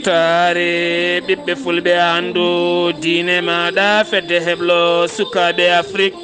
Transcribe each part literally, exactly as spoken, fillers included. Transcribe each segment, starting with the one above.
Taare ɓiɓɓe fulɓe, anndu diine maaɗa, fedde heblo sukaaɓe Afrik.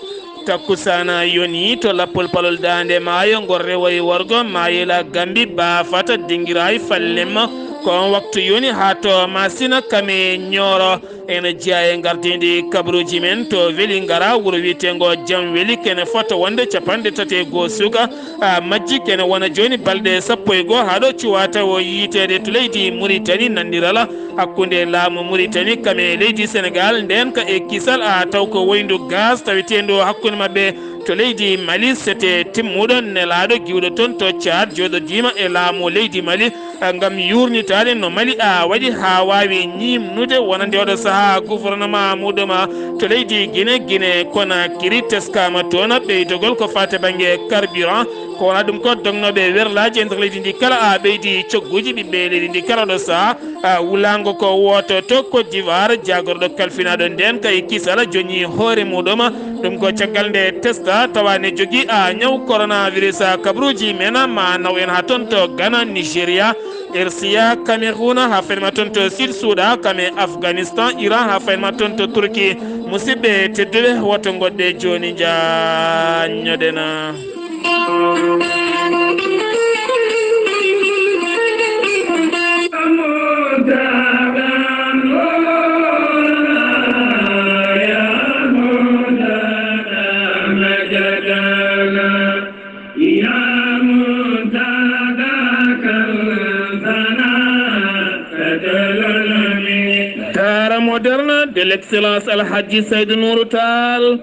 Takkusaana yoni to lappol palol daande maayo, ngol rewoyi worgo maayela Gambi, baafata dingiraay fallemma. Ko on waktu yoni haa to Masina kame Ñooro. Ene jeyaa e ngardiindi kabaruuji men to Welingara, wuro wiyeteengo Jam Weli, kene fota wonde capanɗe tati e goo suka, a, majji, kene wona jooni balɗe sappo e goo haa ɗo cuwata o yiiteede to leydi Muritani, nanndirala hakkunde laamu Muritani kam e leydi Senegaal, ndeen ka e kisal, a, taw ko woyndu gaz taweteendu hakkunde maɓɓe to leydi Mali, sete timmuɗo nelaaɗo giwɗo toon to Caad jooɗodiima e laamu leydi Mali, ngam yuurnitaade no Mali a waɗi haa waawi ñiimnude wonande oɗo sahaa gouvernement muɗum to leydi Gine, Gine Konakiri. Teskaama toon ɓeydogol ko faati bannge carburant, ko wona ɗum ko dognooɓe werlaaji e nder leydi ndi kala a ɓeydi cogguuji ɓiɓɓe leydi ndi kala oɗo sahaa. A, wulaango ko wooto to Côte d'Ivoire, jaagorɗo kalfinaaɗo ndeen kay kisala joñi hoore muɗum. Ɗum ko caggal nde testa tawa ne jogii a ñaw coronavirus a kabaruuji men ma naw en haa toon to Ghana, Nigeria, Ersiya, Cameroun, haa fayma toon to Sud Sudan, kame Afghanistan, Iran, haa fayma toon to Turki. Musidɓe tedduɓe, woto ngoɗɗe jooni njaññoɗen. Daara moderne de l'excellence Alhaji Seydou Nourou Tall.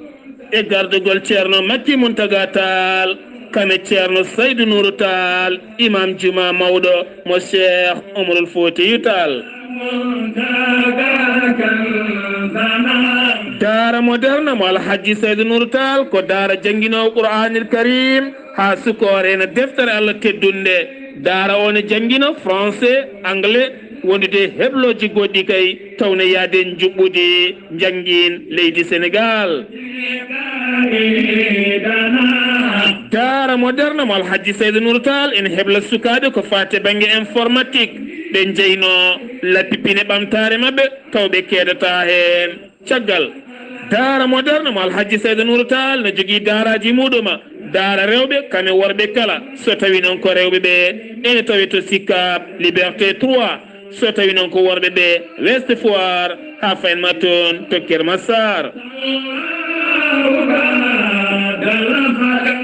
E gardugol Ceerno Makki Muntaga Taal, kame Ceerno Saydu Nuuru Taal, Imam Juma mawɗo mo Cheikh Omarul Fotiyu Taal. Daara moderne mo Alhaji Saydu Nuuru Taal ko daara jannginoowo Qur'aanil Karim haa sukoore ena deftere Allah teddunde. Daara o ne janngina français, anglais, wondude heblooji goɗɗi kay, taw ne yaade njuɓɓudi njanngin leydi Senegaal. Daara moderne mo Alhaji Saydu Nuuru Taal ene hebla sukaaɓe ko faati bannge informatique. Ɓe njeynoo lappi pine ɓamtaare maɓɓe, taw ɓe keedataa heen. Caggal, daara moderne mo Alhaji Saydu Nuuru Taal ne jogii daaraaji muɗum, daara rewɓe, kame worɓe kala. So tawi noon ko rewɓe ɓe, ene tawe to Sicap Liberté trois. So tawi noon ko worɓe ɓe, Ouest Foire, haa faynma toon to Keur Massar.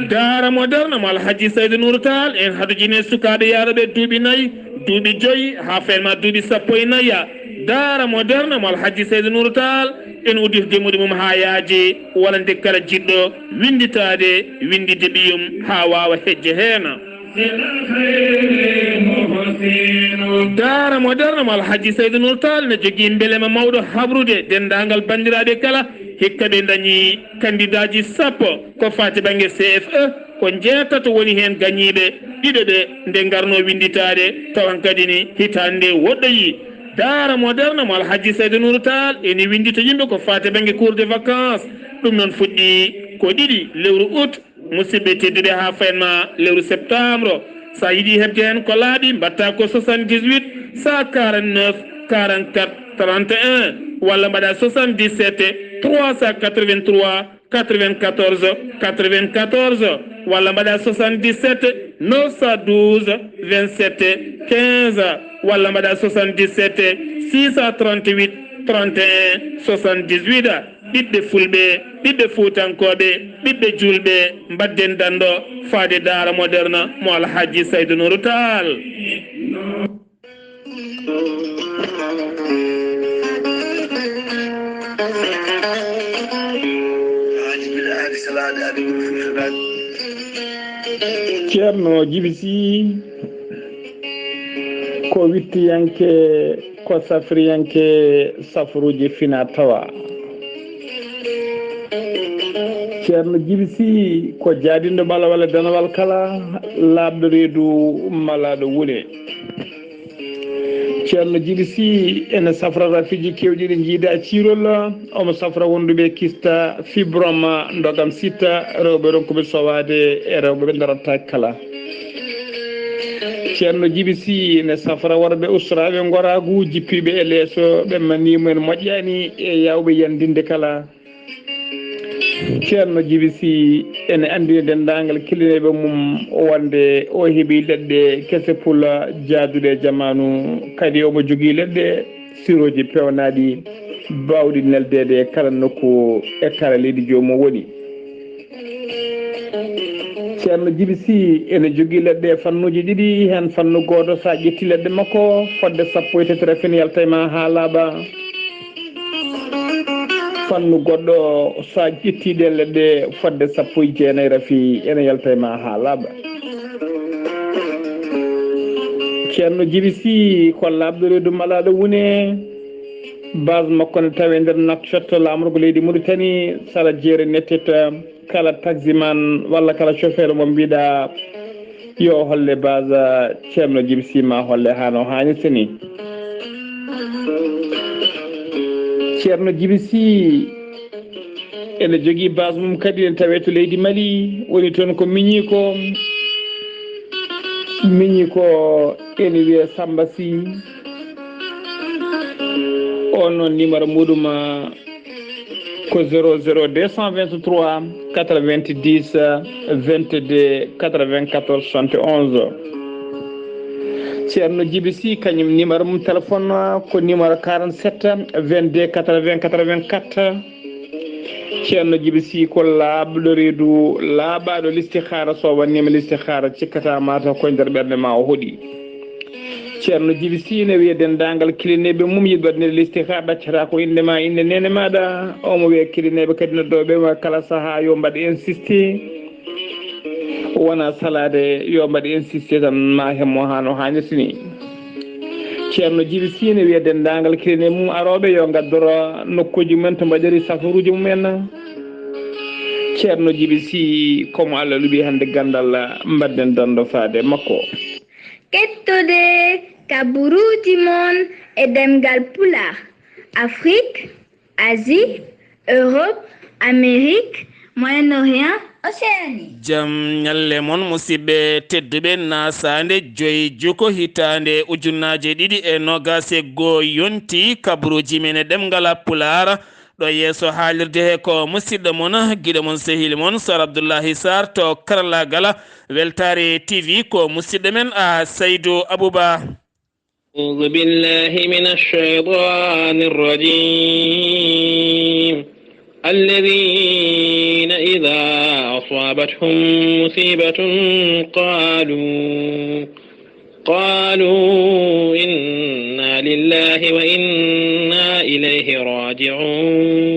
Daara moderne mo Alhaji Saydu Nuuru Taal en hadojini e sukaaɓe yaarooɓe duuɓi nayi, duuɓi joyi, haa faynma duuɓi sappo e nayi. Daara moderne mo Alhaji Saydu Nuuru Taal en udditi demmude mum haa yaaji, walla nde kala jiɗɗo winnditaade, winnditde ɓiyum haa waawa hejje heen. Daara moderne mo Alhaji Saydu Nuuru Taal ne jogii mbelema mawɗo habrude denndaangal banndiraaɓe kala, hikka ɓe ndañi kandidaaji sappo ko faati bannge C F E, ko njeetato woni heen gañiiɓe, ɗiɗo ɓe nde ngarnoo winnditaade, taw hankadi ni hitaande nde woɗɗoyi. Daara moderne mo Alhaji Saydu Nuuru Taal ene winndita yimɓe ko faati bannge cours de vacances. Ɗum noon fuɗɗii ko ɗiɗi lewru août, musidɓe tedduɓe, haa faynma lewru septembre. So a yiɗi heɓde heen ko laaɓi, mbaɗta ko soixante-dix-huit, cent quarante-neuf, quarante-quatre, trente et un, walla mbaɗa soixante-dix-sept, trois cent quatre-vingt-trois, quatre-vingt-quatorze, quatre-vingt-quatorze, walla mbaɗa soixante-dix-sept, neuf cent douze, vingt-sept, quinze, walla mbaɗa soixante-dix-sept, six cent trente-huit, trente et un, soixante-dix-huit. Ɓiɓɓe fulɓe, ɓiɓɓe fuutankooɓe, ɓiɓɓe juulɓe, mbaɗden danndo faade daara moderne mo Alhaji Saydu Nuuru Taal. Ceerno Jibi Sy ko wittiyanke, ko safriyanke safruuji fina tawa. Ceerno Jibi Sy ko jaadinɗo ɓalawal e danawal kala, laaɓɗo reedu malaaɗo wule. Ceerno Jibi Sy ene safra rafiiji keewɗi ɗi njiida ciirol, omo safra wonduɓe kista fibrome, ndogam sitta, rewɓe ronkuɓe sowaade e rewɓe ɓe darataake kala. Ceerno Jibi Sii ene safra worɓe usraaɓe ngoraagu, jippiiɓe e leeso, ɓe ma nii mumen moƴƴaani e yaawɓe yandinde kala. Ceerno Jibi Sii ene anndina denndaangal kilineeɓe mum wonde o heɓii leɗɗe kese pula jaaduɗe e jamaanu, kadi omo jogii leɗɗe sirooji peewnaaɗi baawɗi neldeede e kala nokku e kala leydi joomum woni. Ceerno Jibi Sii ene jogii leɗɗe e fannuuji ɗiɗi, heen fannu gooto, so a ƴettii leɗɗe makko, fodde sappo e tati rafi ene yalta e ma haa laaɓa. Fannu goɗɗo, so a ƴettii ɗeen leɗɗe, fodde sappo e jeenayi rafi ene yalta e ma haa laaɓa. Ceerno Jibi Sii ko laaɓɗo reedu malaaɗo wune. Base makko ne tawi e nder Nouakchott, laamorgo leydi Mauritanie, sara jeere nettita. Kala taximan walla kala chauffeur mo mbiɗa yo holle base Ceerno Jibi Sii, ma holle hano haanirta ni. Ceerno Jibi Sii ene jogii base mum kadi, ene tawe to leydi Mali, woni toon ko miñi ko, miñi ko ene wiyee Samba Sii. On noon numéro muɗum, ah, ko zéro zéro deux cent vingt-trois quatre-vingt-dix vingt-deux quatre-vingt-quatorze soixante et onze. Ceerno Jibi Sii, kañum numéro mum téléphone, ah, ko numéro quarante-sept vingt-deux quatre-vingts quatre-vingt-quatre. Ceerno Jibi Sii ko laaɓɗo reedu, laaɓaaɗo listihaara. So wannima listihaara, cikkata mataw ko nder ɓernde ma o hoɗi. Ceerno Jibi Sii ne wiya denndaangal kilineeɓe mum yiɗɓe waɗnde listihaara, ɗaccata ko innde ma, innde neene maaɗa. Omo wiya kilineeɓe kadi noddooɓe ma kala sahaa yo mbaɗ insisté. Wona salaade, yo mbaɗ insisté tan, ma hemmo haa no haanirta ni. Ceerno Jibi Sii ne wiya denndaangal kilineeɓe mum arooɓe yo ngaddoro nokkuuji mumen to mbaɗiri safaruuji mumen. Ceerno Jibi Sii, ko mo Allah luɓi hannde ganndal, mbaɗden danndo faade makko. Kettode kaburuuji mon e ɗemngal Pulaar, Afrique, Asie, Europe, Amérique, Moyen-Orient, Océanie. Jam ñalle mon, musidɓe tedduɓe, nasaande joyi juko hitaande ujunnaje ɗiɗi e nogas e goo yonti, kaburuuji men e ɗemngal Pulaar. Ɗo yeeso haalirde he ko musidɗo mon, giɗo mon, sehil mon, Sar Abdullahi Sarr to karallaagal Weltaare T V, ko musidɗo men, a, Saydu Abuba. أعوذ بالله من الشيطان الرجيم. الذين إذا أصابتهم مصيبة قالوا، قالوا إنا لله وإنا إليه راجعون.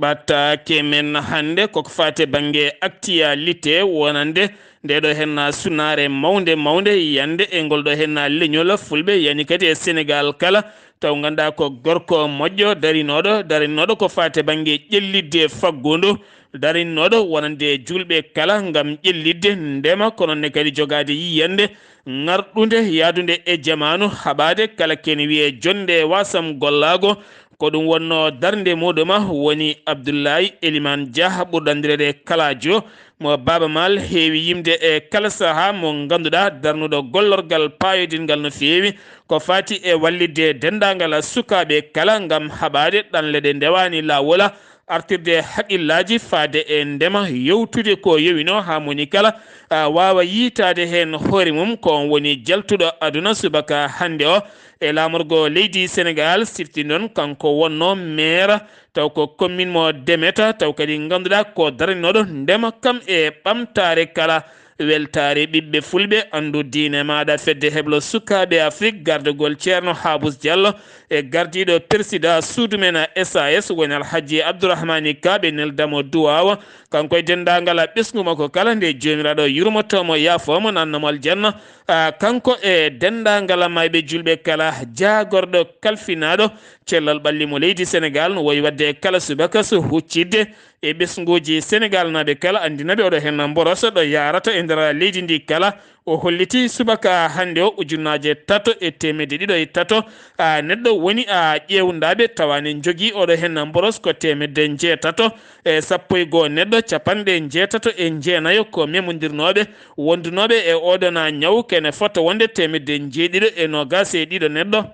Ɓattaake men hannde koko faati e bannge actualité wonande nde ɗo henna sunaare mawnde mawnde yande e ngol ɗo henna leñol fulɓe, yani kadi e Senegal kala, taw ngannduɗaa ko gorko moƴƴo darinooɗo, darinooɗo ko faati e bannge ƴellitde faggundu, darinooɗo wonande juulɓe kala ngam ƴellitde ndema, ko noon ne kadi jogaade yiyannde ŋarɗunde, yahdunde e jamaanu, haɓaade kala kene wiyee jonnde wasam gollaago. Ko ɗum wonnoo darnde muɗum woni Abdullahi Eliman Dia, ɓurɗo anndireede Kalaajo, mo Baaba Maal heewi yimde e kala sahaa, mo ngannduɗaa darnuɗo gollorgal paayodingal no feewi, ko faati e wallitde denndaangal sukaaɓe kala ngam haɓaade ɗanle ɗe ndewaani laawol, artirde haqqillaaji faade e ndema, yewtude ko yowino haa moni kala, a, waawa yiytaade heen hoore mum. Ko on woni jaltuɗo aduna subaka hannde o e laamorgo leydi Senegal. Sifti noon kanko wonno maire, taw ko commune mo Demeta, taw kadi ngannduɗaa ko daraniiɗo ndema kam e ɓamtaare kala. Weltaare ɓiɓɓe fulɓe, anndu diine maaɗa, fedde heblo sukaaɓe Afrik, gardagol Ceerno Haabus Diallo e gardiiɗo persidaa suudu men S A S woni Alhaji Abdourahmani Ka, ɓe neldamo duwaawa, kanko e denndaangal ɓesngu makko kala, nde Joomiraaɗo yurmoto mo, yaafoo mo, nanna mo aljanna. A, kanko e denndaangal mayɓe juulɓe kala, jaagorɗo kalfinaaɗo cellal ɓalli mo leydi Senegal, no woyi waɗde e kala subaka so huccitde e ɓesnguuji Senegal naaɓe kala, anndina ɓe oɗo heen mboroso ɗo yaarata e nder leydi ndi kala, O holliti subaka hannde o ujunnaaje tato e teemedde ɗiɗo e tato, a, neɗɗo woni, a, ƴeewndaaɓe tawa ne njogii oɗo heen mboros ko teemedde njeetato e sappo e goo neɗɗo, capanɗe njeetato e njeenayo ko memondirnooɓe wondunooɓe e oɗon, a, ñaw, kene fota wonde teemedde njeeɗiɗo e noogaas e ɗiɗo neɗɗo.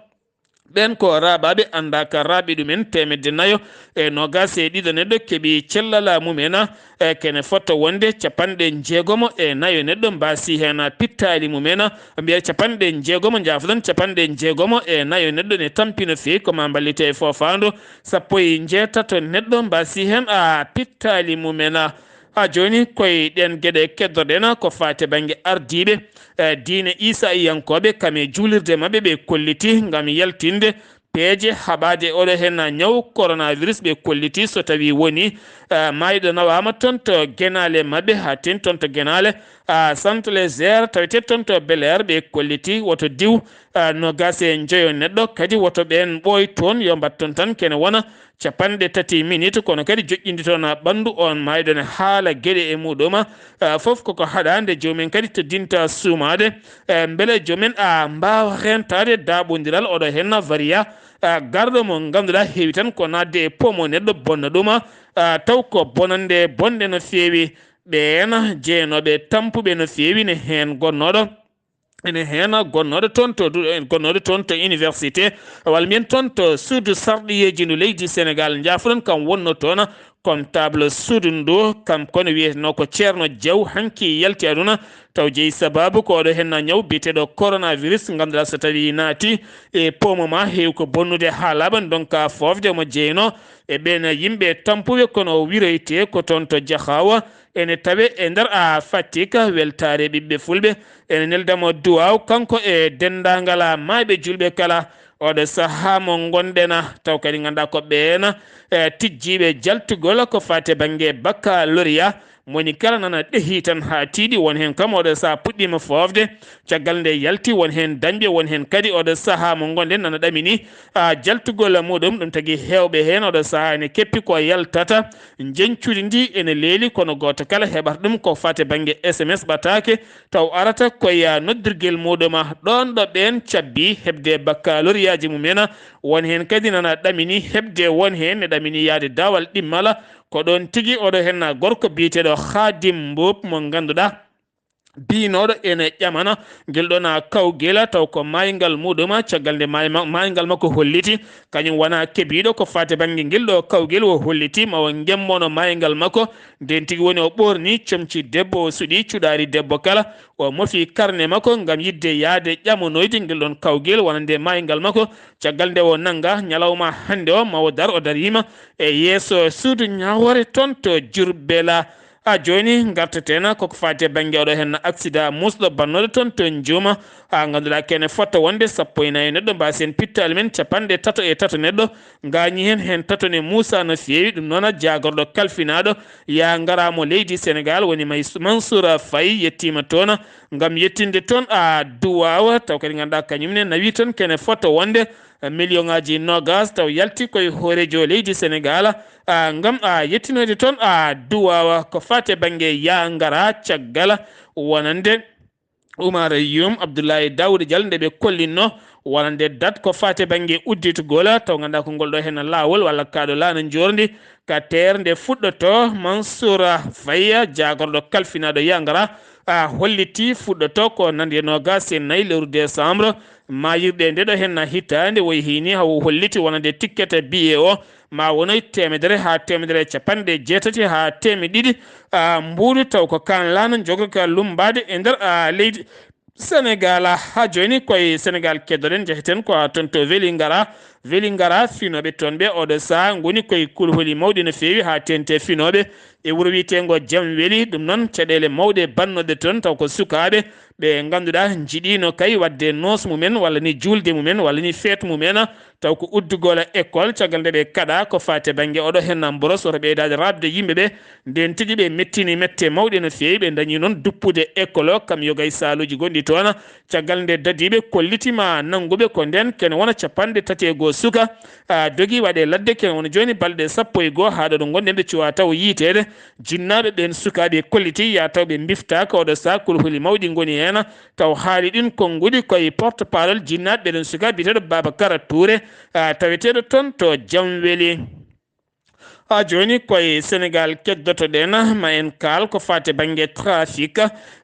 Ɓeen ko raaɓaaɓe anndaaka raaɓe ɗumen, teemedde nayo e noogaas e ɗiɗo neɗɗo keɓi cellal mumen, e kene fota wonde capanɗe njeegomo e nayo neɗɗo mbaasi heen pittaali mumen, mbiya capanɗe njeegomo, njaafoɗon, capanɗe njeegomo e nayo neɗɗo ne tampi no feewi, ko ma mballite e foofaandu, sappo e njeetato neɗɗo mbaasi heen, a, pittaali mumen. Haa jooni, koye ɗeen geɗe keddoɗen, ko faati e bannge ardiiɓe, eh, diine Iisa'iyankooɓe, kam e juulirde maɓɓe, ɓe kolliti ngam yaltinde peeje haɓaade oɗo heen ñaw coronavirus, ɓe kolliti so tawii woni, eh, maayɗo nawaama toon to genaale maɓɓe, haa teen toon to genaale, ah, Saint Lazare, tawetee toon to Bel Air, ɓe kolliti woto diw, ah, noogaas e njoyo neɗɗo, kadi woto ɓeen ɓooy toon, yo mbaɗ toon tan kene wona capanɗe tati minit, kono kadi joƴƴinde toon ɓanndu oon maayɗo ne haala geɗe e muɗum, ah, fof koko haɗa nde joomum en kadi teddinta suumaade, eh, mbele joomum en, ah, mbaawa reentaade daaɓondiral oɗo heen variant, ah, garɗo mo ngannduɗaa heewi tan ko naatde e pomo neɗɗo bonna ɗum, ah, taw ko bonannde bonde no feewi. Ɓeen jeenooɓe tampuɓe no feewi ne heen gonnooɗo. Ene heen gonnooɗo toon to du-, gonnooɗo toon to université, walla mbiyen toon to suudu sarɗiyeeji ndu leydi Senegaal, njaafoɗon, kam wonno toon comptable suudu ndu, kam kono wiyetenoo ko Ceerno Jaw, hanki yalti aduna, taw jeyi sabaabu ko oɗo heen ñaw biyeteeɗo coronavirus, ngannduɗaa so tawii naati e pomo ma heewi ko bonnude haa laaɓa, ndonka foofde mo jeynoo e ɓeen yimɓe tampuɓe, kono o wiroytee ko toon to Jaxaawa, ene tawe e nder, a, Fatick, weltaare ɓiɓɓe fulɓe. Ene neldamo duwaaw, kanko e denndaangal, a, maayɓe julɓe kala. Oɗo sahaa mo ngonɗen, a, taw kadi ngannduɗaa ko ɓeen, e, tijjiiɓe jaltugol ko faati e bannge baccalauréat. Moni kala nana ɗehi tan haa tiiɗi, won heen kam oɗo sahaa puɗɗiima foofde. Caggal nde yalti, won heen dañɓe, won heen kadi oɗo sahaa mo ngonɗen nana ɗamini, a, jaltugol muɗum. Ɗum tagi heewɓe heen oɗo sahaa ene keppi ko yaltata. Njeñcudi ndi ene leeli, kono gooto kala heɓata ɗum ko faati e bannge S M S ɓataake, taw arata ko e noddirgel muɗum. Ɗoon ɗo ɓeen cabbi heɓde baccalauréatji mumen, won heen kadi nana ɗamini heɓde, won heen ne ɗamini yahde daawal ɗimmala. Ko ɗoon tigi oɗo heen gorko biyeteeɗo Khadim Mboup mo ngannduɗaa biynooɗo ene ƴamana ngel ɗoon kawgel, taw ko maayngal muɗum, caggal nde maay-, ma-, maayngal makko holliti, kañum wona kebiiɗo ko faati e bannge ngel ɗo kawgel, o holliti ma o ngemmono maayngal makko. Ndeen tigi woni o ɓoorni comci debbo, o suɗi cuɗaari debbo kala, o mofi karne makko ngam yiɗde yahde ƴamanoyde ngel ɗoon kawgel wonande maayngal makko. Caggal nde o nannga ñalawma hannde o, ma o dar, o dariima e yeeso suudu ñaawoore toon to Jurbel. A, jooni ngarteten koko faati e bannge oɗo heen accident muusɗo bannooɗo toon to Njuuma. A, ngannduɗaa kene fota wonde sappo e nayi neɗɗo mbaasi heen pittaali men capanɗe tato e tato neɗɗo ngaañi heen, heen tato ne muusa no feewi. Ɗum noon, jaagorɗo kalfinaaɗo yaa ngaraa mo leydi Senegaal woni May-, Mansour Faye yettiima toon ngam yettinde toon, a, duwaawa, taw kadi ngannduɗaa kañum ne nawii toon kene fota wonde million ŋaaji noogaas, taw yalti koye hooreejo leydi Senegaal, a, ngam, a, yettinoyde toon, a, duwaawa ko faati e bannge yaa ngaraa caggal wonande Oumar Youm, Abdoulaye Daouda Diallo, nde ɓe kollinno wonande dat ko faati e bannge udditgol, taw ngannduɗaa ko ngol ɗo heen laawol walla kaaɗo laana njoorndi, ka teer nde fuɗɗoto. Mansour Faye, jaagorɗo kalfinaaɗo yaa ngaraa, a, holliti fuɗɗoto ko nande noogaas e nayi lewru décembre. Maayirɗe nde ɗo heen hitaande woyi hiini, hawo holliti wonande ticket billet o ma wonoy teemedere haa teemedere e capanɗe jeetati haa teemedde ɗiɗi, a, mbuuɗu, taw ko kaan laana jogorka lummbaade e nder, a, leydi Senegaal. Haa jooni koye Senegaal keddoɗen, njeheten ko haa toon to Vélingara. Vélingara, finooɓe toon ɓe oɗo sahaa ngoni koye kulhuli mawɗi no feewi haa teeŋti e finooɓe e wuro wiyeteengo Jam Weli. Ɗum noon, caɗeele mawɗe bannooɗe toon, taw ko sukaaɓe ɓe ngannduɗaa njiɗiino kay waɗde noos mumen walla ni juulde mumen walla ni feet mumen, taw ko uddugol école, caggal nde ɓe kaɗaa ko faati e bannge oɗo heen mboros, wota ɓeydaade raɓde yimɓe ɓe. Ndeen tigi ɓe mettini mette mawɗe no feewi, ɓe ndañi noon duppude école o, kam yogay saaluuji gonɗi toon. Caggal nde dadiiɓe kolliti ma nannguɓe ko ndeen kene wona capanɗe tati e goo suka, a, dogi waɗe ladde ken woni jooni balɗe sappo e goo haa ɗo ɗo ngonɗen ɓe cuwa taw yiiteede. Jinnaaɓe ɓeen sukaaɓe kolliti ya taw ɓe mbiftaaka oɗo saa kulhuli mawɗi ngoni heen. Taw haali ɗin konnguɗi koye porte-parole jinnaaɓe ɓeɗen suka biyeteeɗo Babakara Touré, a, taweteeɗo toon to Jamweli. A, jooni koye Senegaal keddotoɗen, ma en kaal ko faati bannge trafic,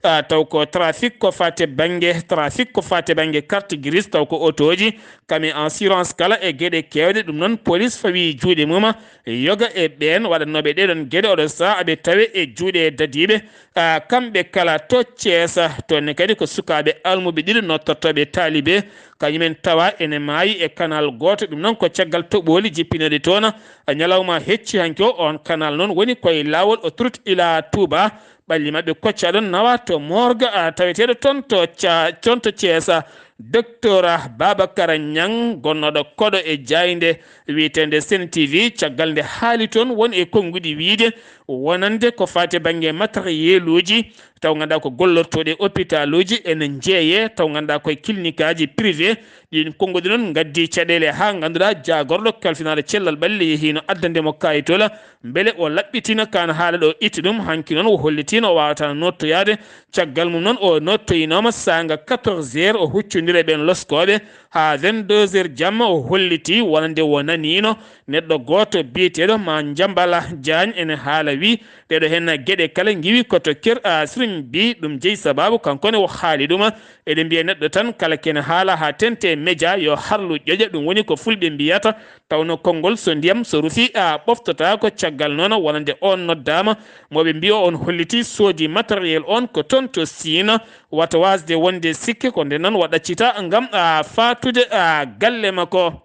a, taw ko trafic ko faati bannge, trafic ko faati bannge carte grise, taw ko otooji, kami assurance kala e geɗe keewɗe. Ɗum noon, police fawi juuɗe mum, yoga e ɓeen waɗannooɓe ɗee ɗoon geɗe oɗo saa aɓe tawe e juuɗe dadiiɓe. A, kamɓe kala to Ceesa, toon ne kadi ko sukaaɓe almuɓe ɗiɗo nottortooɓe taalibe, kañumen tawa ene maayi e kanal gooto. Ɗum noon ko caggal toɓooli jippinooɗi toon, a, ñalawma hecci hanki o. On kanal noon woni koye laawol autoroute ila Touba. Ɓalli maɓɓe kocca ɗon nawa to morgue, a, taweteeɗo toon to Ca-, toon to Ceesa. Docteur Babakar Ñang, gonnooɗo koɗo e jaaynde wiyeteende Sen T V, caggal nde haali toon won e konnguɗi wiyde wonande ko faati bannge matériel uji, taw ngannduɗaa ko gollortooɗe hôpital uji ene njeeyee, taw ngannduɗaa koye clinique aji privé. Ɗiin konnguɗi noon ngaddi caɗeele haa ngannduɗaa jaagorɗo kalfinaaɗo cellal ɓalli yehiino addande mo kaayitol, mbele o laɓɓitina kaan haala ɗo itti ɗum. Hanki noon o hollitiino o waawataa nottoyaade. Caggal mum noon o nottoyinooma saanga quatorze heures, o huccondiri e ɓeen loskooɓe haa vingt-deux heures jamma, o holliti wonande o naniino neɗɗo gooto biyeteeɗo Ma Njambala Jaañ ene haala wi, ɗeeɗo heen geɗe kala ngiwi ko to Kër, a, Sëriñ bi ɗum jeyi sabaabu, kanko ne o haali ɗum. Eɗen mbiya neɗɗo tan kala kene haala haa tente média yo harlu ƴoƴa, ɗum woni ko fulɓe mbiyata, tawno konngol so ndiyam so rufi, a, ɓoftotaako. Caggal noon wonande on noddaama, mo ɓe mbiya on holliti soodi matériel on ko toon to Siin, wata waasde wonde sikke ko nde noon o ɗaccita ngam, a, faatude, a, galle makko.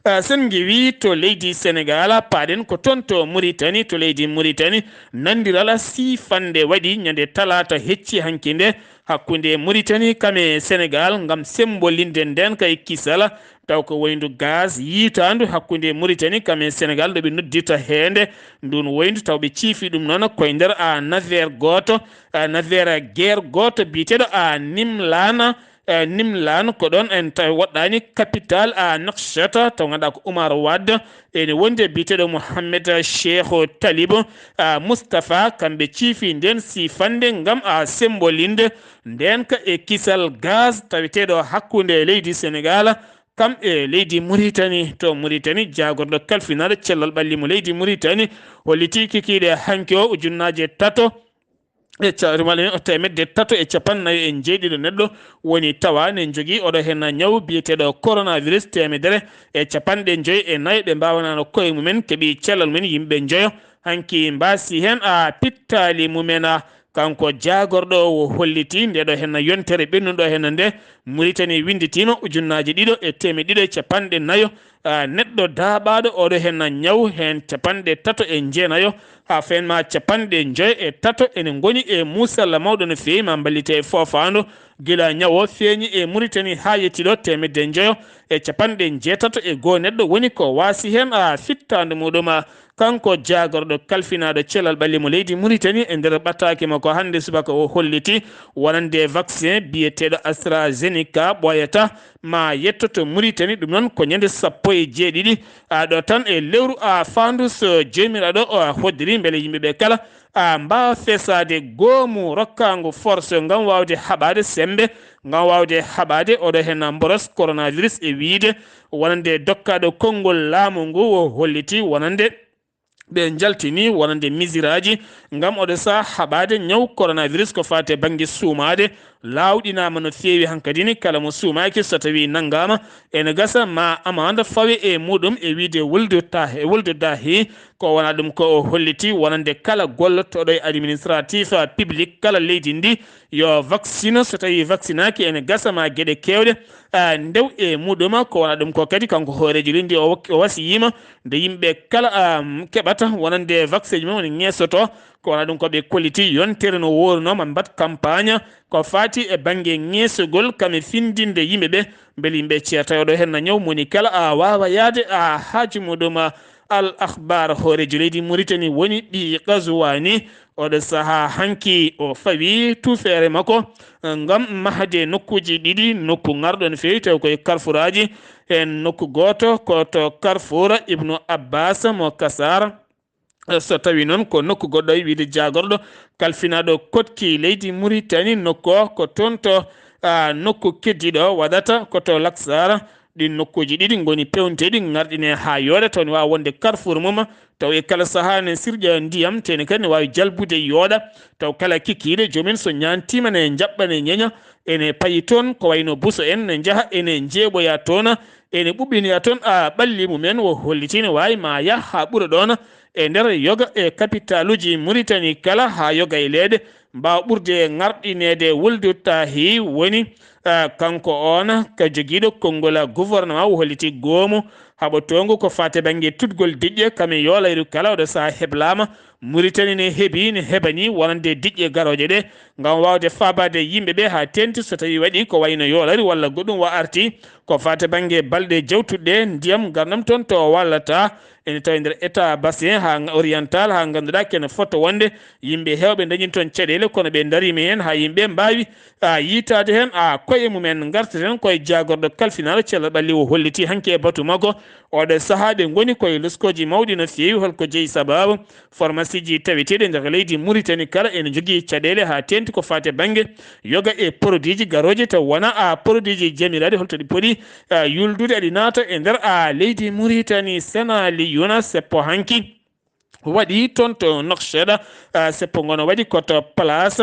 A, sen ngiwi to leydi Senegaal, paaɗen ko toon to Muritani, to leydi Muritani, nanndiral siifannde waɗi ñande talaata hecci hanki nde hakkunde Muritani kam e Senegaal ngam semmbolinde ndeenka e kisal, taw ko wayndu gaz yiitaandu hakkunde Muritani kam e Senegaal, ɗo ɓe noddirta heende ndun wayndu, taw ɓe ciifi ɗum noon koye nder, a, navire gooto, a, navire guerre gooto biyeteeɗo, a, Nimlaana, e, Nimlaan. Ko ɗoon en tawi woɗɗaani capital, a, Nouakchott, taw ngannduɗaa ko Umar Wad ene wondi e biyeteeɗo Mohamed Cheikh Talib, a, Mustafa, kamɓe ciifi ndeen siifannde ngam, a, semmbolinde ndeenka e kisal gaz taweteeɗo hakkunde leydi Senegaal kam e leydi Muritani. To Muritani, jaagorɗo kalfinaaɗo cellal ɓalli mo leydi Muritani holliti kikiiɗe hanki o ujunnaaje tato e ca-, walla teemedde tato e cappanɗe nayo e njeeɗiɗo neɗɗo woni tawa ne njogii oɗo heen ñaw biyeteeɗo coronavirus, teemedere e cappanɗe njoy e nayo ɓe mbaawanaano koye mumen, keɓi cellal mumen yimɓe njoyo. Hanki mbaasi heen, a, pittaali mumen, a, kanko jaagorɗo o holliti nde ɗo heen yontere ɓennuɗo heen nde Muritani winnditiima ujunnaaje ɗiɗo e teemedde ɗiɗo e cappanɗe nayo, a, neɗɗo daaɓaaɗo oɗo heen ñaw, heen cappanɗe tato e njeenayo, haa feen ma cappanɗe njoy e tato ene ngoni e muusalla mawɗo no feewi, ma mballite e foofaandu. Gila ñaw o feeñi e Muritani haa yetti ɗo teemedde njoyo e cappanɗe njeetato e goo neɗɗo woni ko waasi heen, a, fittaandu muɗum, a, kanko jaagorɗo kalfinaaɗo cellal ɓalli mo leydi Muritani e nder ɓataake makko hannde subaka o holliti wonande vaccin biyeteeɗo AstraZeneca ɓooyata ma yettoto Muritani, ɗum noon ko ñande sappo e jeeɗiɗi, a, ɗo tan e lewru, a, faandu so Joomiraaɗo o hoddiri mbele yimɓe ɓe kala, a, mbaawa fesaade goomu rokkaangu force ngam waawde haɓaade semmbe, ngam waawde haɓaade oɗo heen mboros coronavirus e wiyde wonande dokkaaɗo konngol laamu ngu o holliti wonande ɓe njaltini wonande misiraaji ngam oɗo saha haɓaade ñaw coronavirus ko faati e bannge suumaade. Laawɗinaama no feewi hankadi ni kala mo suumaaki so tawii nanngaama ene gasa ma amande fawe e muɗum e wiyde wuldu ta-, e wuldu dahi. Ko wona ɗum ko o holliti wonande kala gollotooɗo e administratif public kala leydi ndi yo vaccine, so tawii vaccinaaki ene gasa ma geɗe keewɗe, a, ndew e muɗum. Ko wona ɗum ko kadi kanko hooreejo leydi ndi o wak-, o wasiyima nde yimɓe kala, a, keɓata wonande vaccin ji mum woni ŋeesoto. Ko wona ɗum ko ɓe kolliti yontere no wooruno ma mbaɗ campagne ko faati e bannge ŋeesogol kam e findinde yimɓe ɓe mbele yimɓe ceerta oɗo heen na ñaw moni kala a waawa yaade a haaju muɗum. Al Akhbar, hooreejo leydi Muritani woni ɓii Qazwani, Oɗo sahaa hanki o fawi tuufeere makko ngam mahde nokkuuji ɗiɗi, nokku ŋarɗo no feewi tawi koye karfuraaji. Heen nokku gooto ko to Carrefour Ibnu Abbas mo Kasar. So tawi noon ko nokku goɗɗo e wiyde jaagorɗo kalfinaaɗo koɗki leydi Muritani, nokku o ko toon to, a, nokku keddiiɗo waɗata ko to Laksar. Ɗiin nokkuuji ɗiɗi ngoni peewniteeɗi, ŋarɗinee haa yooɗa, taw ne waawi wonde carrefour mum, taw e kala sahaa ne sirƴa ndiyam, tee ne kadi ne waawi jalbude yooɗa, taw kala kikiiɗe joomen so ñaantiima ne njaɓɓa ne ñeña, ene payi toon, ko wayno buso en ne njaha, ene njeeɓoya toon, ene ɓuɓɓinoya toon, a, ɓalli mumen, o hollitii ne waawi ma yah haa ɓura ɗoon e nder yoga e kapitaaluuji Muritani kala haa yoga e leeɗe mbaawa ɓurde ŋarɗineede. Wuldu Tahi woni, ah, kanko oon ka jogiiɗo konngol gouvernement, o holliti goomu haɓotoongu ko faati bannge tuɗgol diƴƴe kam e yoolayru kala. Oɗo sahaa heblaama, Muritani ne heɓi, ne heɓani wonande diƴƴe garooje ɗe ngam waawde faabaade yimɓe ɓe haa teeŋti so tawii waɗi ko wayno yoolayru walla goɗɗum wa arti ko faati bannge balɗe jawtuɗe ndiyam ngarnam toon to wallata. Ene tawi nder état bassin haa oriental, haa ngannduɗaa kene fotto wonde yimɓe heewɓe dañi toon caɗeele, kono ɓe ndariima heen haa yimɓe mbaawi, a, yiitaade heen, a, koye mumen. Ngarteten koye jaagorɗo kalfinaaɗo cellal ɓalli, o holliti hanki e batu makko. Oɗo sahaa ɓe ngoni koye loskooji mawɗi no feewi. Holko jeyi sababu? Pharmacie ji taweteeɗi nder leydi Muritani kala ene njogii caɗeele haa teeŋti ko faati bannge yoga e produit ji garooji taw wona, a, produit ji jamiraaɗi. Holto ɗi poti, a, yuldude aɗi naata e nder, a, leydi Muritani? Senali Yuna seppo hanki waɗi toon to Nouakchott, a, seppo ngo no waɗi ko to place,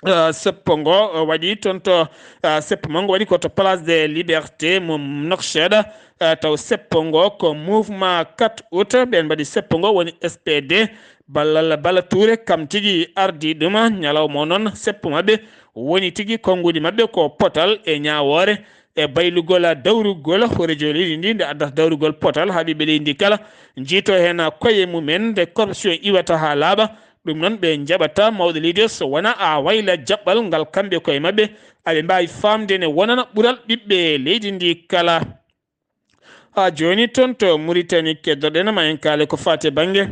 a, seppo ngo, a, waɗi toon to, a, seppo ngo waɗi ko to Place de Liberté mo Nouakchott, a, taw seppo ngo ko mouvement quatre août, ɓeen mbaɗi seppo ngo woni S P D, Ballal Bala Touré kam tigi ardii ɗum. Ñalawma o noon seppo maɓɓe woni tigi konnguɗi maɓɓe ko potal e ñaawoore e baylugol dawrugol hooreejo leydi ndi, nde addata dawrugol potal haa ɓiɓɓe leydi ndi kala njiyto heen koye mumen, nde corruption iwata haa laaɓa. Ɗum noon ɓe njaɓata mawɗo leydi o so wonaa a wayla jaɓɓal ngal kamɓe koye maɓɓe aɓe mbaawi faamde ne wonana ɓural ɓiɓɓe leydi ndi kala. Haa jooni toon to Muritani keddoɗen, ma en kaale ko faati bannge,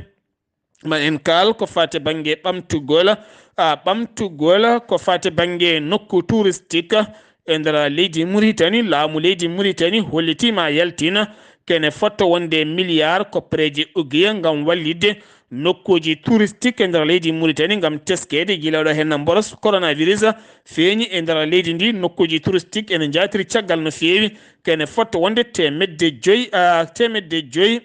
ma en kaal ko faati bannge ɓamtugol, a, ɓamtugol ko faati bannge nokku touristique e nder leydi Muritani. Laamu leydi Muritani hollitiima yaltina kene fotto wonde milliard koppareeji ugiya ngam wallitde nokkuuji touristique e nder leydi Muritani ngam teskeede gila ɗo heen mboros coronavirus feeñi e nder leydi ndi. Nokkuuji touristique ene njaatiri caggal no feewi, kene fotto wonde teemedde joyi, a, teemedde joyi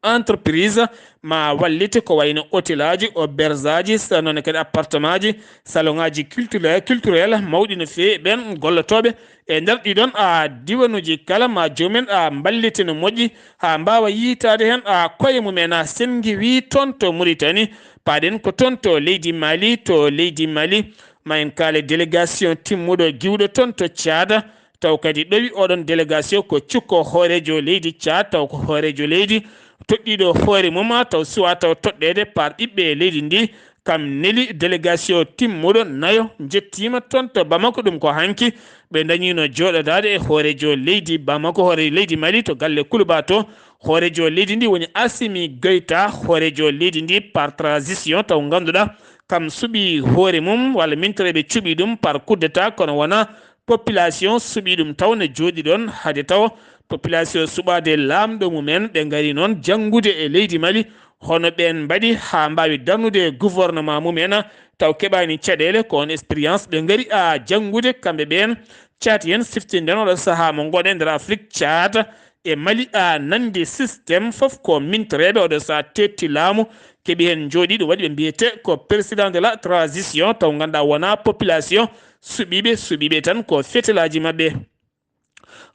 entreprise ma wallite, ko wayno hôtelaaji, aubergeaji, sa-, noon kadi appartementji, salonngaaji culturel, culturel mawɗi no feewi. Ɓeen gollotooɓe e nder ɗiɗon, a, diwanuuji kala ma joomen, a, mballite no moƴƴi haa mbaawa yiytaade heen, a, koye mumen. A, Senngi wii toon to Muritani, paaɗen ko toon to leydi Mali, to leydi Mali. Ma en kaale délégation timmuɗo giwɗo toon to Caada, taw kadi ɗowi oɗon délégation ko cukko hooreejo leydi Caad, taw ko hooreejo leydi toɗɗiiɗo hoore mum, taw suwaa taw toɗɗeede par ɓiɓɓe leydi ndi. Kam neli délégation timmuɗo nayo, njettiima toon to Bamako. Ɗum ko hanki ɓe dañiino jooɗodaade e hooreejo leydi Bamako, hoore leydi Mali to galle Kuluba to. Hooreejo leydi ndi woni Assimi Goïta, hooreejo leydi ndi par transition, taw ngannduɗaa kam suɓii hoore mum walla mintoreeɓe cuɓii ɗum par coup d'État, kono wonaa population suɓii ɗum, taw ne jooɗi ɗoon. Hade taw population suɓaade laamɗo mumen, ɓe ngari noon janngude e leydi Mali, hono ɓeen mbaɗi haa mbaawi darnude gouvernement mumen, taw keɓaani caɗeele, ko on expérience ɓe ngari a janngude kamɓe ɓeen. Caat yen siftinden oɗo sahaa mo ngoɗen nder Afrik, Caat e Mali a nandi système fof ko mintoreeɓe, oɗo sahaa teetti laamu keɓi heen njooɗi, ɗum waɗi ɓe mbiyete ko président de la transition, taw ngannduɗaa wonaa population suɓiiɓe, suɓiiɓe tan ko fetelaaji maɓɓe.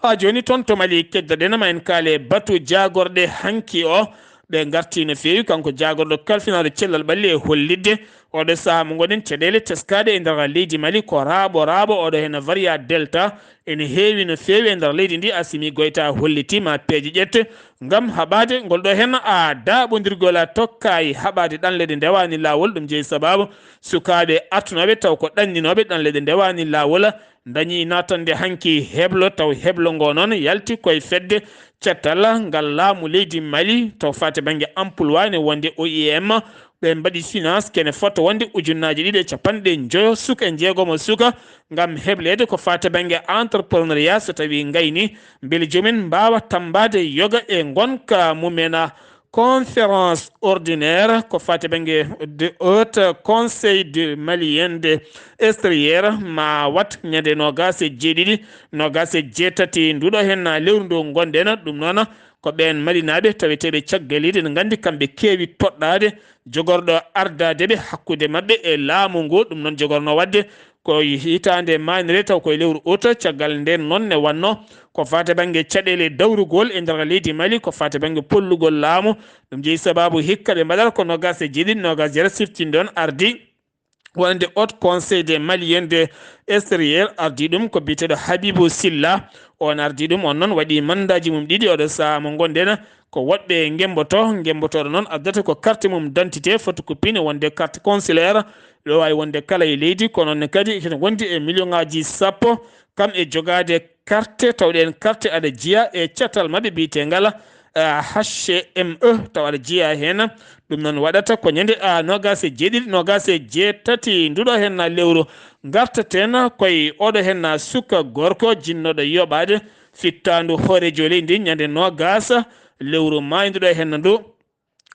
Haa jooni toon to Mali keddoɗen ma en kaale batu jaagorɗe hanki o. Ɓe ngartii no feewi, kanko jaagorɗo kalfinaaɗo cellal ɓalli e hollitde oɗo sahaa mo ngoɗen caɗeele teskaaɗe e nder leydi Mali ko raaɓo raaɓo, oɗo heen variant Delta ene heewi no feewi e nder leydi ndi. Assimi Goïta hollitii ma peeje ƴette ngam haɓaade ngol ɗo heen a daaɓondirgol a tokka e haɓaade ɗanle ɗe ndewaani laawol. Ɗum jeyi sabaabu sukaaɓe artunooɓe taw ko ɗanninooɓe ɗanle ɗe ndewaani laawol dañi naatande hanki heblo, taw heblo ngo noon yalti koye fedde cettal ngal laamu leydi Mali, taw faati bannge emploi ne wonde O I M, Ɓe mbaɗi finance kene fota wonde ujunnaaji ɗiɗi e capanɗe njoyo suka e njeegomo suka ngam hebleede ko faati bannge entrepreneuriat so tawii ngayni, mbele joomumen mbaawa tammbaade yoga e ngonka mumen. Conférence ordinaire ko faati bannge de Haut Conseil de Malien de Extérieur ma wat ñande noogaas e jeeɗiɗi, noogaas e jeetati nduɗo heen lewru ndu ngonɗen. Ɗum noon ko ɓeen Malinaaɓe taweteeɓe caggal leydi, ene nganndi kamɓe keewi toɗɗaade jogorɗo ardaade ɓe hakkunde maɓɓe e laamu ngu. Ɗum noon jogorno waɗde ko hitaande maynere taw koye lewru ut. Caggal ndeen noon ne wannoo ko faati bannge caɗeele dawrugol e nder leydi Mali, ko faati bannge pollugol laamu. Ɗum jeyi sabaabu hikka ɓe mbaɗata ko noogaas e jeeɗiɗi, noogaas e jeetati siftinɗon ardi wonande Haut Conseil des Maliens de Extérieur, ardi ɗum ko biyeteeɗo Habibou Silla. On ardi ɗum, on noon waɗi mandaaji mum ɗiɗi. Oɗo sahaa mo ngonɗen ko woɗɓe ngemmboto, ngemmbotooɗo noon addata ko carte mum d'identité, photocopie ne wonde carte consulaire, ɗo waawi wonde kala e leydi, kono noon ne kadi ene wondi e million ŋaaji sappo, kam e jogaade carte, tawɗen carte aɗa jeyaa e catal maɓɓe biyeteengal, ah, H M E, taw aɗa jeyaa heen. Ɗum noon waɗata ko ñande, ah, noogaas e jeeɗiɗi, noogaas e jeetati nduɗo heen lewru. Ngartaten koye oɗo heen suka gorko jinnooɗo yoɓaade fittaandu hooreejo leydi ñande noogaas lewru maayndu ɗo heen ndu.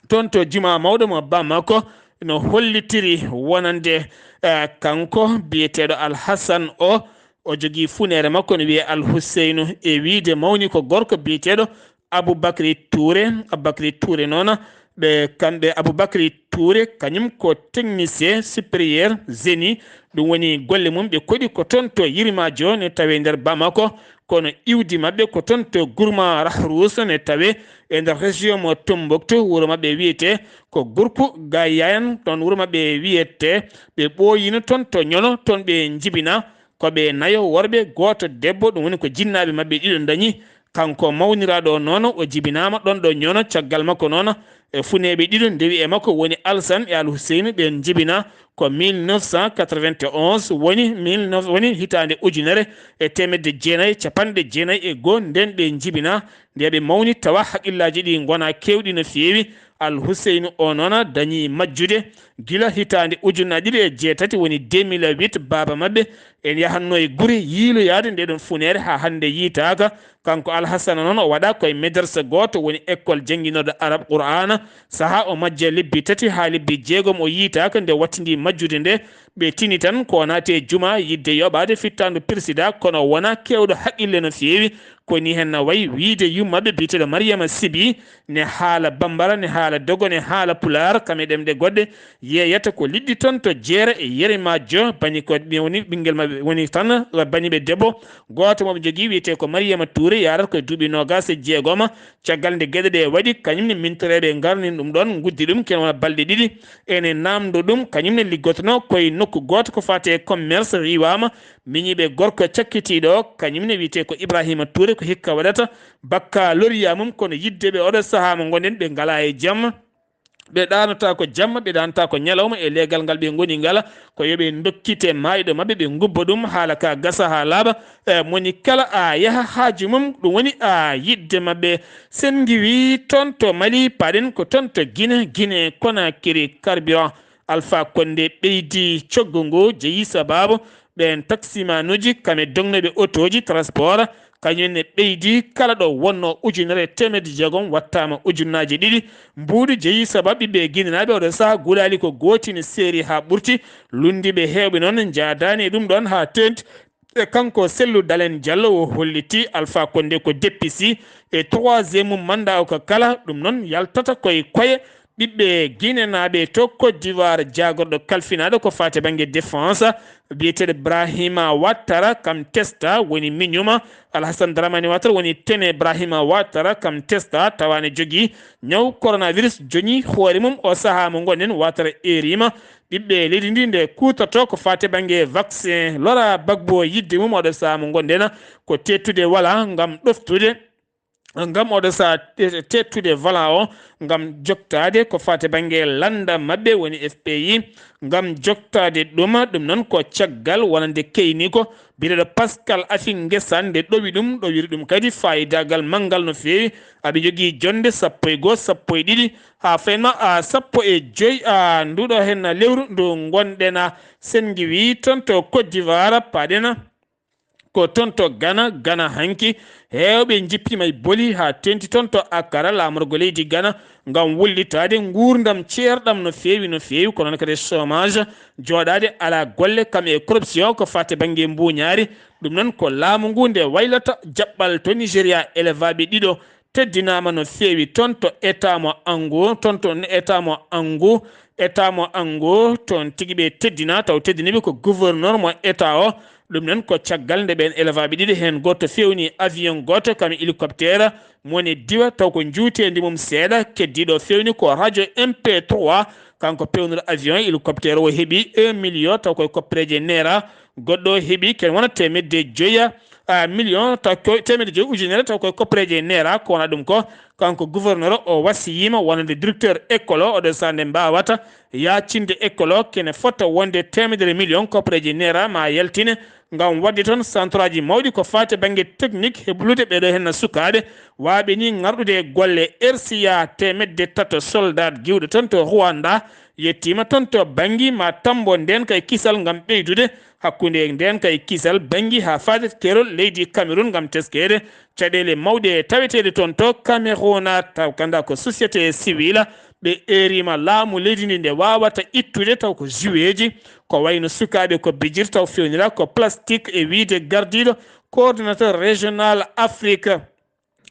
Toon to Jumaa Mawɗo mo Bamako no hollitiri wonande, eh, kanko biyeteeɗo Alhassan o, o jogii funeere makko no wiyee Alhuseynu, e wiyde mawni ko gorko biyeteeɗo Aboubacry Touré. Aboubacry Touré noon, ɓe kamɓe Aboubacry Touré, kañum ko technicien supérieur génie. Ɗum woni golle mum ɓe koɗi ko toon to Yirmajo ne tawee nder Bamako, kono iwdi maɓɓe ko toon to Gourma Rahrous ne tawee e nder région mo Tombouctou. Wuro maɓɓe wiyetee ko Gourkou Gayan, ɗoon wuro maɓɓe wiyetee. Ɓe ɓooyino toon to Ñono, toon ɓe njibinaa. Ko ɓe nayo worɓe, gooto debbo, ɗum woni ko jinnaaɓe maɓɓe ɗiɗo ndañi. Kanko mawniraaɗo o noon, o jibinaama ɗoon ɗo Ñono. Caggal makko noon, e funeeɓe ɗiɗo ndewi e makko, woni Alsan e Alhuseyni, ɓeen njibinaa ko mille neuf cent quatre-vingt-onze, woni mille neuf, woni hitaande ujunere e teemedde jeenayi e capanɗe jeenayi e goo, ndeen ɓe njibinaa. Nde ɓe mawni, tawa haqillaaji ɗi ngonaa keewɗi no feewi. Alhuseynu o noon dañii majjude gila hitaande ujunnaji ɗiɗi e jeetati, woni deux mille huit, baaba maɓɓe en yahatno e gure yiiloyaade nde ɗon funeere haa hannde yiytaaka. Kanko Alhasana noon o waɗaa koye medersa gooto, woni école jannginooɗo Arab Qur'aana. Sahaa o majja lebbi tati haa lebbi jeegom o yiytaaka nde wattindii majjude nde. Ɓe tini tan ko naati e juma yidde yoɓaade fittaandu président, kono wonaa keewɗo haqqille no feewi. Ko ni heen na wayi wiyde yummaɓe biyeteeɗo Mariama Sibi ne haala Bambara, ne haala Dogo, ne haala Pulaar, kam e ɗemɗe goɗɗe. Yeeyata ko liɗɗi toon to jeere e yere majjo, bani ko ɓe woni ɓinngel maɓɓe woni tan baniɓe debbo. Gooto mo ɓe njogii wiyetee ko Mariama Touré, yaarata ko e duuɓi noogaas e jeegom. Caggal nde geɗe ɗe waɗi, kañum ne mintoreeɓe ngarnini ɗum ɗoon, nguddi ɗum, ken wona balɗe ɗiɗi. Ene naamndo ɗum, kañum ne liggotonoo koye nokku gooto ko faati e commerce, riiwaama, miñiiɓe gorko cakkitiiɗo o, kañum ne wiyetee ko Ibrahima Touré, ko hikka waɗata baccalauréat mum, kono yidde ɓe oɗo sahaa mo ngonɗen, ɓe ngalaa e jamma. Ɓe ɗaanotaako jamma, ɓe ɗaanotaako ñalawma e leegal ngal ɓe ngoni ngala, ko yo ɓe ndokkite maayɗo maɓɓe, ɓe ngubba ɗum, haala ka gasa haa laaɓa. E, moni kala a yaha haaju mum, ɗum woni a yidde maɓɓe. Sen ngiwi toon to Mali, paɗen ko toon to Gine, Gine Konakiri, carburant Alpha Condé ɓeydi coggu ngu, jeyi sababu ɓeen taksimanuuji, kam e dognooɓe otooji transport, kañum ne ɓeydi, kala ɗo wonnoo ujunere e teemedde jeegom wattaama ujunnaaji ɗiɗi. Mbuuɗu jeyi sababu ɓiɓɓe Ginenaaɓe oɗo sahaa gulaali ko gooti ne seeri haa ɓurti. Lunndiiɓe heewɓe noon njaadaani e ɗum ɗoon haa teeŋti. E kanko Sellu Dalen Jallo o holliti Alpha Condé ko deppisi e troisième mum mandat o ko kala, ɗum noon yaltata koye koye ɓiɓɓe Ginenaaɓe to Côte d'Ivoire. Jaagorɗo kalfinaaɗo ko faati bannge défense, biyeteeɗo Brahima Ouattara, kam testa woni miñum. Alhassane Dramane Ouattara woni tene Brahima Ouattara, kam testa, tawa ne jogii ñaw coronavirus, joñi hoore mum o sahaa mo ngonɗen. Ouattara eeriima ɓiɓɓe leydi ndi nde kuutorto ko faati bannge vaccin. Laurent Gbagbo yidde mum oɗo sahaa mo ngonɗen ko teettude wala ngam ɗoftude ngam oɗo saha te- teettude volant o, ngam joktaade ko faati bannge lannda maɓɓe woni F P I, ngam joktaade ɗum. Ɗum noon ko caggal wonande keyni ko biyeteeɗo Pascal Affi N'Guessan, nde ɗowi ɗum, ɗowiri ɗum kadi faayidaagal manngal no feewi. Aɓe njogii jonnde sappo e goo, sappo e ɗiɗi, haa fayma a sappo e joy a nduɗo heen lewru ndu ngonɗen a. Senngi wi toon to Côte d'Ivoire, paɗen a ko toon to Ghana. Ghana hanki heewɓe njippiima e boli haa teeŋti toon to Accra, laamorgo leydi Ghana, ngam wullitaade nguurndam ceerɗam no feewi, no feewi, ko noon kadi chômage, jooɗaade alaa golle, kam e corruption ko faati bannge mbuuñaari. Ɗum noon ko laamu ngu nde waylata jaɓɓal to Nigéria, élevaaɓe ɗiɗo teddinaama no feewi toon to État mo Angu, toon to État mo Angu, État mo Angu, toon tigi ɓe teddinaa, taw teddiniiɓe ko gouverneur mo État o. Ɗum noon ko caggal nde ɓeen élevaaɓe ɗiɗo, heen gooto feewni avion gooto kam e hélicoptère, mo woni diwa taw ko njuuteendi mum seeɗa, keddiiɗo feewni ko radio M P trois, kanko peewnuɗo avion, hélicoptère o heɓi un million taw koye koppereeje neera, goɗɗo o heɓi ken wona teemedde joya, a, million taw ko teemedde joyi ujunere taw koye koppereeje neera, ko wona ɗum ko kanko gouverneur o wasiyima wonande directeur école o, oɗo saha nde mbawata yaacinde école o kene fota wonde teemedere million koppereeje neera ma yaltine ngam waɗde toon centre aji mawɗi ko faati bannge technique, heblude ɓeɗo henna sukaaɓe waaɓe ni ŋarɗude e golle. R C A teemedde tato soldat giwɗo toon to Rwanda yettima toon to Bangui ma tambo ndeenka e kisal ngam ɓeydude hakkunde ndeenka e kisal Bangui haa faade keerol leydi Cameroun ngam teskeede caɗeele mawɗe taweteeɗe toon to Cameroun. Taw kanda ko société civile, ɓe eerima laamu leydi ndi nde waawata ittude taw ko joueji, ko wayno sukaaɓe ko bijir taw fewnira ko plastique, e wiyde gardiiɗo coordinateur régional Afrique,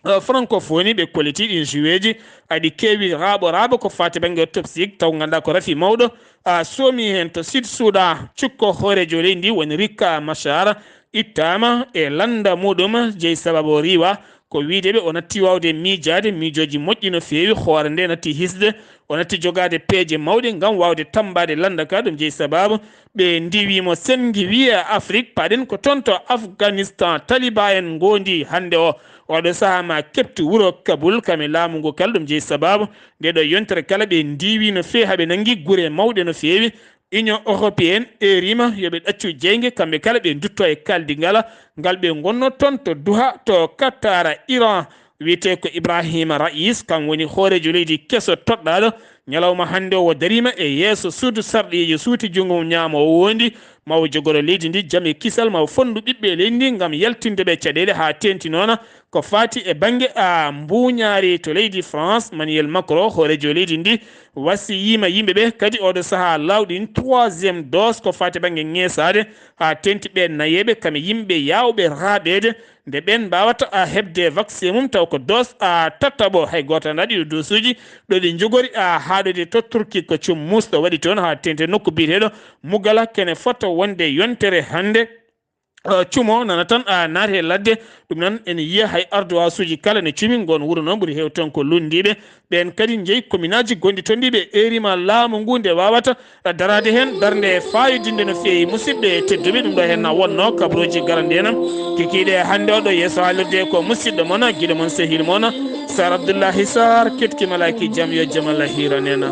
euh, francophonie, ɓe kolliti ɗin joueji aɗi keewi raaɓo raaɓo ko faati bannge toxique, taw ngannduɗaa ko rafi mawɗo a soomi heen to Sud Soudan. Cukko hooreejo leydi ndi woni Riek Machar ittaama e lannda muɗum, jeyi sababu o riiwa ko wiyde ɓe o natti waawde miijaade miijooji moƴƴi no feewi, hoore nde natti hisde, o natti jogaade peeje mawɗe ngam waawde tammbaade lannda ka. Ɗum jeyi sababu ɓe ndiwi mo. Senngi wiye Afrik, paɗen ko toon to Afghanistan, Taliban en ngondi hannde o, oɗo sahaa ma keɓtu wuro Kabul, kam e laamu ngu kala. Ɗum jeyi sababu nde ɗo yontere kala ɓe ndiwi no feewi, haa ɓe nanngi gure mawɗe no feewi. Union européenne eerima yo ɓe ɗaccu jeynge, kamɓe kala ɓe ndutto e kaldi ngala, ngal ɓe ngonno toon to Duha, to Qatar, Iran. Wiyetee ko Ibrahima Raïs, kam woni hooreejo leydi keso toɗɗaaɗo. Ñalawma hannde o, o dariima e yeeso suudu sarɗiiji, suuti junngo mum ñaamo o wondi, ma o jogoro leydi ndi jam e kisal, ma o fonndu ɓiɓɓe leydi ndi ngam yaltinde ɓe caɗeele haa teeŋti noona ko faati e bannge a mbuuñaari to leydi France. Emmanuel Macron, hooreejo leydi ndi, wasiyiima yimɓe ɓe kadi oɗo sahaa lawɗin troisième dose ko faati bannge ŋeesaade haa teeŋti ɓe nayeeɓe kam e yimɓe yaawɓe raaɓeede nde ɓeen mbaawata a heɓde vaccin mum taw ko dose a tataɓo. Hay gooto anndaa ɗiɗo dosuuji ɗo ɗi njogori a haaɗoyde to Turki. Ko cum muusɗo waɗi toon haa teeŋti nokku biyeteeɗo Mugala, kene fota wonde yontere hannde. Uh, cumo nana tan a naati e ladde. Ɗum noon ene yiya hay ardoirs uji kala ne cumi. Ngoon wuro noon ɓuri heew toon ko lunndiiɓe. Ɓeen kadi njeyi commune aji gonɗi toon ɗi ɓe eerima laamu ngu nde waawata daraade heen darnde faayodinde no feewi. Musidɓe tedduɓe, ɗum ɗo heen na wonno kabrooji garande en kikiiɗe hannde oɗo yeeso haalirde ko musidɗo mon, giɗo mon, sehil mon, Sar Abdoullahi Sar, ketki malaaki jam, yo jam Allah hiiran en.